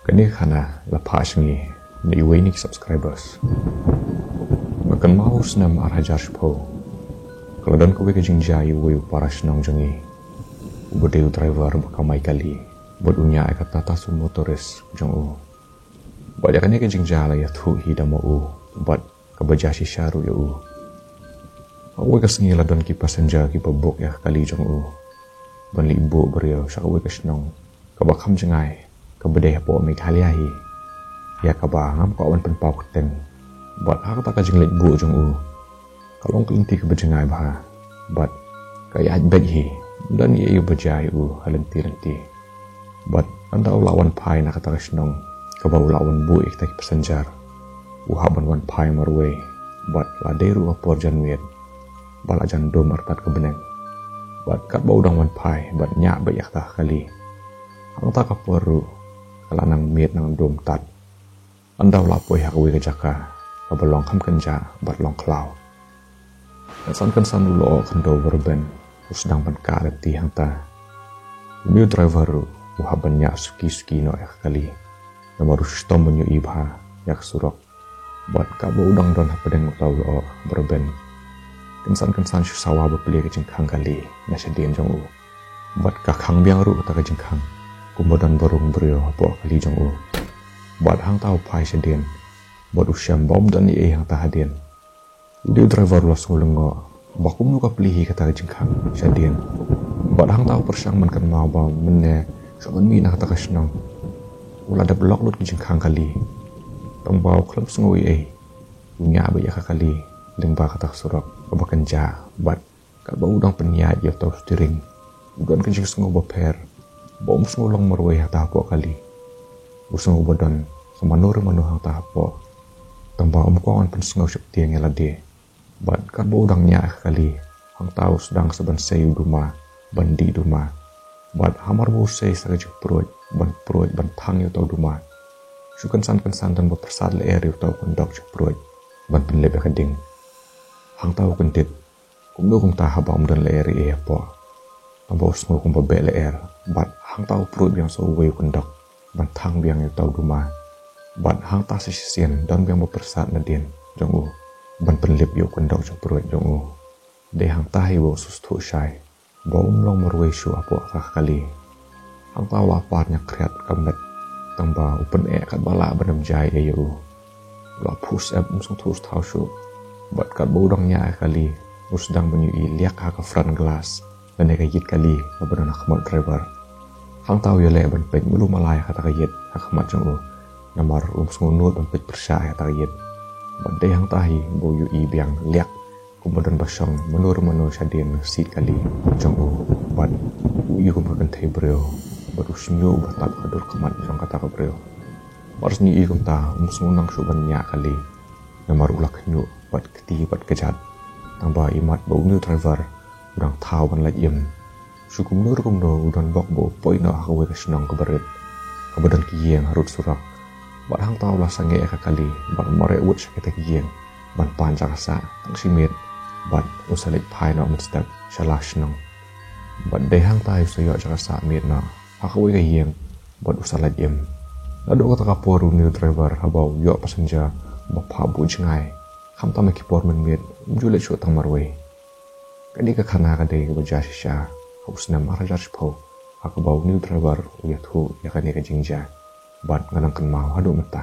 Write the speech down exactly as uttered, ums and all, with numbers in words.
Kane ka khana la phah sha ngi na iwei na ki subscribers. Nga kynmaw u snem ar hajar shiphew, ka la don kawei ka jingjia ïa uwei u para shnong jong ngi, uba dei u driver ba kamai kali bad u ñiah ïa ka Tata Sumo Tourist jong u. Bad ïa kane ka jingjia la ïathuh hi da ma u bad kaba jia shisha ruh ïa u. Ha kawei ka sngi la don ki passenger kiba book ïa ka kali jong u ban leit buh briew sha kawei ka shnong kaba kham jngai, kaba dei hapoh Meghalaya hi, ïa kaba ngam kwah ban pynpaw kyrteng. Bad ha kata ka jingleit buh jong u, ka long ka lynti kaba jngai bha bad ka ïaid beit hi. Ym don ei ei ba jia ïa u ha lynti lynti. Bad ynda u la wan phai na kata ka shnong kaba u la wan buh ïa kita ki passenger, u hap ban wan phai marwei bad la dei ruh ka por janmiet, ba la jan dum artat ka bneng. Bad katba u dang wan phai bad ñiah beit ïa kata ka kali, hangta ka por ruh ka la nang miet nang dum tad. Ynda u la poi ha kawei ka jaka kaba long kham kynjah bad long khlaw, kynsan kynsan u lyoh khyndew ba rben, u sdang ban kah lynti hangta. Une u driver ruh u hap ban ñiah suki suki noh ïa ka kali, namar u shitom ban ïohi bha ïa ka surok. Bad katba u dang don hapdeng uta u lyoh ba rben, kynsan kynsan shu sawa ba plie ka jingkhang kali na shadien jong u. Bad ka khang biang ruh kata ka jingkhang kumba don ba rung briew hapoh kali jong u. Bad hangta u phai shadien bad u shem ba ym don ei ei hangta hadien. Une u driver u la sngew lyngngoh ba kumno ka plie hi kata ka jingkhang shadien. Bad hangta u pyrshang ban kynmaw ba mynne shuwa ban mih na kata ka shnong u la dep lok lut ka jingkhang kali. Tang ba u khlem sngew ei ei, u ñiah beit ïa ka kali lyngba kata ka surok kaba kynjah. Bad katba u dang pynïaid ïa uta u steering, u don ka jingsngew bapher ba um sngew long marwei hata hapoh kali. U sngew ba don sa mano re mano hangta hapoh, tang ba um kwah ban pynsngew sheptieng ïa lade. Bad katba u dang ñiah ïa ka kali, hangta u sdang sa ban sei u duma, ban dih duma. Bad hamar ba u sei sa ka jingpruid, ban pruid ban thang ïa uta u duma, shu kynsan kynsan don ba pyrsad lyer ïa uta u kyndok jingpruid ban pynlip ïa ka ding. Hangta u kyndit, kumno kumta haba ym don lyer ei ei hapoh, tang ba u sngew kumba beh lyer. Bad hangta u pruid biang sa uwei u kyndok ban thang biang ïa uta u duma. Bad hangta sa shisien don biang ba pyrsad nadien jong u ban pynlip ïa u kyndok jingpruid jong u. Dei hangta hi ba u sngewthuh shai ba um long marwei shuh hapoh kata ka kali. Hangta u la par ñiah khriat ka met, tang ba u pyneh katba lah ban ym jia ei ei ïa u. U la phuh syep, um sngewthuh thaw shuh. Bad katba u dang ñiah ïa ka kali, u sdang ban ïohi liak ha ka front glass lane ka ïit kali kaba don ha khmat driver. Hangta u ïaleh ban peit malu mala ïa kata ka ïit ha khmat jong u, namar um sngewnud ban peit pyrshah ïa kata ka ïit. Bad dei hangta hi ba u ïohi biang liak kumba don ba shong mano re mano shadien ka seat kali jong u. Bad u ïohi kum ka kynthei briew, bad u shñiuh ba tap ha dur khmat jong kata ka briew. Mar shu ïohi kumta, um sngewtynnad shuh ban ñiah kali, namar u la khñiuh bad kti bad kjat, tang ba imat ba une u driver u dang thaw ban lait im. Shu kumno re kumno u don bok ba u poi noh ha kawei ka shnong kaba rit, kaba don ki ïing harud surok. Bad hangta u la sangeh ïa ka kali bad mareh wut sha kita ki ïing ban pan jaka sah tang shi miet, bad u sa leit phai noh mynstep sha la shnong. Bad dei hangta u sa ïoh jaka sah miet noh ha kawei ka ïing bad u sa lait im. Naduh kata ka por une u driver haba u ïoh passenger ba phah buh jngai, khamtam ha ki por mynmiet, um ju leit shuh tang marwei. Kane ka khana ka dei kaba jia shisha ha u snem ar hajar shiphew, ha kaba une u driver u ïathuh ïa kane ka jingjia. Bad nga nang kynmaw haduh mynta.